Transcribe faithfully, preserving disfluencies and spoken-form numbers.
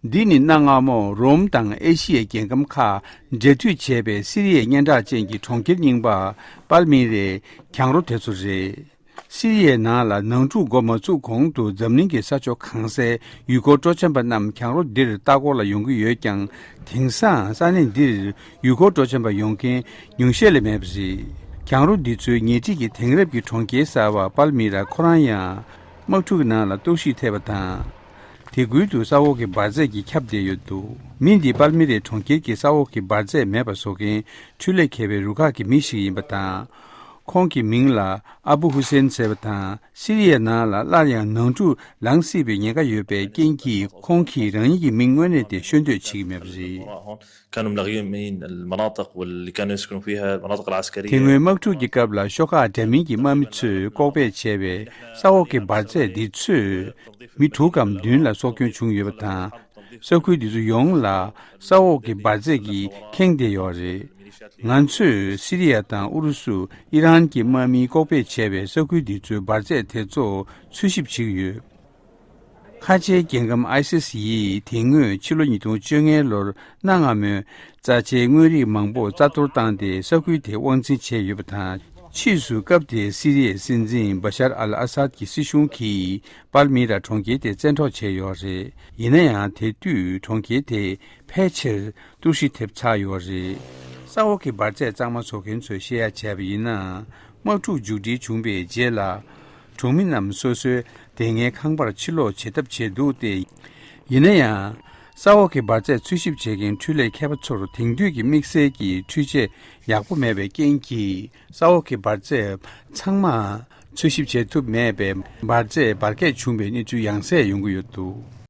འདི་ནི་གནའ་སྔ་མོ་རོམ་དང་ཨེ་ཤི་ཡའི་རྒྱལ་ཁམས་ཁག་འབྲེལ་མཐུད་བྱས་པའི་སི་རི་ཡའི་སྙན་གྲགས་ཅན་གྱི་གྲོང་ཁྱེར་རྙིང་པ་པཱལ་མི་རའི་གྱང་རོ་དེ་ཚོ་རེད། སི་རི་ཡའི་ནང་ལ་ནང་འཁྲུག་འགོ་མ་བཙུགས་གོང་དུ་འཛམ་གླིང་གི་ས་ཕྱོགས་གང་སའི་ཡུལ་སྐོར་སྤྲོ་འཆམ་པ་རྣམས་གྱང་རོ་འདིར་ལྟ་སྐོར་ལ་ཡོང་གི་ཡོད་ཀྱང་། དེང་སང་ས་གནས་འདིར་ཡུལ་སྐོར་སྤྲོ་འཆམ་པ་ཡོང་མཁན་ཉུང་ཤས་ལས་མེད་པ་རེད། གྱང་རོ་འདི་ཚོའི་ཉེ་འཁྲིས་ཀྱི་དེང་རབས་ཀྱི་གྲོང་ཁྱེར་གསར་བ་པཱལ་མི་ར་ཁོ་རང་ཡང་དམག་འཁྲུག་ནང་ལ་གཏོར་བཤིག་ཐེབས་པ་དང་། དེ་ཁུལ་དུ་ས་འོག་གི་འབར་རྫས་ཀྱིས་ཁྱབ་བསྡད་ཡོད་འདུག་མི་འདི་པཱལ་མི་རའི་གྲོང་ཁྱེར་གྱི་ས་འོག་གི་འབར་རྫས་མེད་པ་བཟོ་མཁན་འཕྲུལ་ལས་མཁས་པའི་རུ་ཁག་གི་མི་ཞིག་ཡིན་པ་དང་། ཁོང་གི་མིང་ལ་ཨ་བུ་ཧུ་སེན་ཟེར་བ་དང་། སི་རི་ཡའི་ནང་ལ་སླར་ཡང་ནང་འཁྲུག་ལངས་སྲིད་པའི་ཉེན་ཁ་ཡོད་པའི་རྐྱེན་གྱིས་ཁོང་གིས་རང་ཉིད་ཀྱི་མིང་དངོས་གནས་དེ་ཤོད་འདོད་བྱེད་ཀྱི་མེད་པ་རེད། كانوا ملغيين المناطق واللي كانوا يسكنوا فيها المناطق العسكرية. དེ་སྔོན་དམག་འཁྲུག་གི་སྐབས་ལ་ཤོག་ཁག་འདྲ་མིན་གྱི་དམག་མི་ཚོས་ལྐོག་སྦས་བྱས་པའི་ས་འོག་གི་འབར་རྫས་འདི་ཚོས་མི་དྲུག་གམ་བདུན་ལ་སྲོག་སྐྱོན་བྱུང་ཡོད་པ་དང་། ས་ཁུལ་འདི་ཚོ་ཡོངས་ལ་ས་འོག་གི་འབར་རྫས་ཀྱིས་ཁེངས་བསྡད་ཡོད་རེད། ང་ཚོས་སི་རི་ཡ་དང་ཨུ་རུ་སུ་ཨི་རན་གྱི་དམག་མིས་ལྐོག་སྦས་བྱས་པའི་ས་ཁུལ་འདི་ཚོའི་འབར་རྫས་དེ་ཚོ་འཚོལ་ཞིབ་བྱེད་ཀྱི་ཡོད། ཁ་ཆེའི་རྒྱལ་ཁམས་ཨའི་སི་སི་ཡིས་དེ་སྔོན་ཕྱི་ལོ་ཉིས་སྟོང་བཅོ་ལྔའི་ལོར་གནའ་སྔ་མོའི་རྩ་ཆེའི་དངོས་རིགས་མང་པོ་རྩ་གཏོར་བཏང་སྟེ་ས་ཁུལ་དེ་དབང་འཛིན་བྱས་ཡོད་པ་དང་། ཕྱིས་སུ་སྐབས་དེའི་སི་རི་ཡའི་སྲིད་འཛིན་བ་ཤར་ཨལ་ཨ་སཱད་ཀྱི་སྲིད་གཞུང་གིས་པཱལ་མི་ར་གྲོང་ཁྱེར་དེ་བཙན་འཕྲོག་བྱས་ཡོད་རེད། ཡིན་ན་ཡང་། དེ་དུས་གྲོང་ཁྱེར་དེ་ཕལ་ཆེར་གཏོར་བཤིག་ཐེབས་ཚར་ཡོད་རེད། ས་འོག་གི་འབར་རྫས་གཙང་མ་བཟོ་མཁན་ཚོས་བཤད་ཡ་བྱས་པ་ཡིན་ན། དམག་འཁྲུག་མཇུག་སྒྲིལ་བྱུང་བའི་རྗེས་ལ། གྲོང་མི་རྣམས་སོ་སོའི་སྡོད་གནས་ཁང་པར་ཕྱིར་ལོག་བྱེད་ཐབས་བྱས་འདུག་སྟེ། ཡིན་ན་ཡང་། ས་འོག་གི་འབར་རྫས་འཚོལ་ཞིབ་བྱེད་མཁན་འཕྲུལ་ལས་མཁས་པ་ཚོར་དེང་དུས་ཀྱི་དམིགས་བསལ་གྱི་འཕྲུལ་ཆས་ཡག་པོ་མེད་པའི་རྐྱེན་གྱིས། ས་འོག་གི་འབར་རྫས་ཚང་མ་འཚོལ་ཞིབ་བྱེད་ཐུབ་མེད་པས། འབར་རྫས་འབར་གས་བྱུང་བའི་གནས་ཚུལ་ཡང་སེ་ཡོང་གི་ཡོད་འདུག